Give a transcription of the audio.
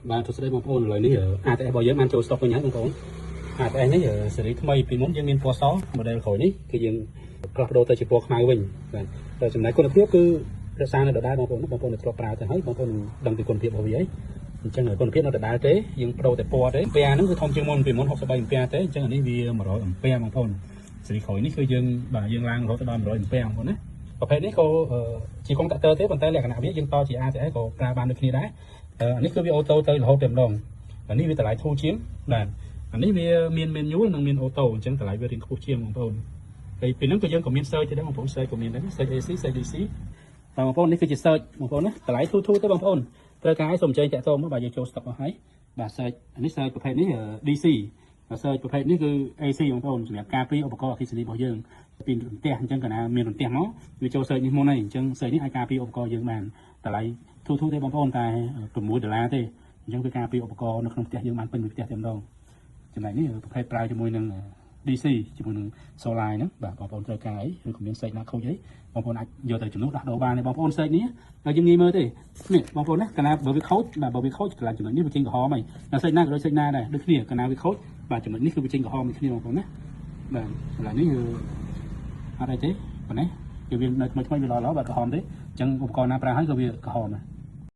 បាទសួស្តីបងប្អូនឥឡូវនេះ ATS របស់យើងបានចូលស្តុកវិញហើយបងប្អូន ATS នេះស៊េរីថ្មីពីមុនយើងមានពណ៌ស model ក្រោយនេះគឺយើងផ្លាស់ប្ដូរទៅជាពណ៌ខ្មៅវិញបាទតែចំណែកគុណភាពគឺរក្សានៅដដែលបងប្អូនបងប្អូនដែលធ្លាប់ប្រើទៅហើយបងប្អូននឹងដឹងពីគុណភាពរបស់វាហើយអញ្ចឹងគុណភាពនៅដដែលទេយើងប្ដូរតែពណ៌ទេអំពែហ្នឹងគឺធំជាងមុនពីមុន63អំពែទេអញ្ចឹងអានេះវា100អំពែបងប្អូនស៊េរីក្រោយនេះគឺយើងបាទយើងឡើងរហូតដល់100អំពែបងប្អូនណាប្រភេទនេះក៏ជាកុងតាក់ទ័រទេប៉ុន្តែលក្ខណៈវាយើងតជា ATS ក៏ប្រើបានដូចគ្នាដែរអានេះគឺវា auto ទៅរហូតតែម្ដងអានេះវាតម្លៃធូរជាងបាទអានេះវាមាន manual និងមាន auto អញ្ចឹងតម្លៃវារៀងខ្ពស់ជាងបងប្អូនហើយពីហ្នឹងក៏យើងក៏មាន surge ទៀតដែរបងប្អូន surge ក៏មានដែរ surge AC surge DC បាទបងប្អូននេះគឺជា surge បងប្អូនណាតម្លៃធូរធូរទេបងប្អូនត្រូវការឲ្យសូមអញ្ជើញតាក់ទងមកបាទយើងចូល stock អស់ហើយបាទ surge អានេះ surge ប្រភេទនេះ DC បាទ surge ប្រភេទនេះគឺ AC បងប្អូនសម្រាប់ការពារឧបករណ៍អគ្គិសនីរបស់យើងពីរន្ទះអញ្ចឹងកាលណាមានរន្ទះមកវាចូល surge នេះមុនហើយអញ្ចឹង surge នេះអាចការពារឧបករណ៍យើងបានតម្លៃធូរធូរទេបងប្អូនតែ6ដុល្លារទេអញ្ចឹងវាការពារឧបករណ៍នៅក្នុងផ្ទះយើងបានពេញមួយផ្ទះតែម្ដងចំណែកនេះប្រភេទប្រើជាមួយនឹង DC ជាមួយនឹង solar ហ្នឹងបាទបងប្អូនត្រូវការអីឬក៏មាន surge ណាខូចអីបងប្អូនអាចយកទៅជំនួសដោះដូរបានទេបងប្អូន surge នេះហើយយើងងាយមើលទេនេះបងប្អូនណាកាលណាបើវាខូចបាទបើវាខូចកន្លែងចំណុចនេះវាចេញក្រហមហើយដល់ surge ណាក៏ដូច surge ណាដែរដូចគ្នាកាលណាវាខូចបាទចំណុចនេះគឺវាចេញក្រហមដូចគ្នាបងប្អូនណាបាទកន្លែងនេះគឺអត់អីទេប៉ុណ្ណេះគឺវានៅថ្មីថ្មីវាល្អល្អបាទក្រហមទេអញ្ចឹងឧបករណ៍ណាប្រើហើយក៏វាក្រហមដែរ។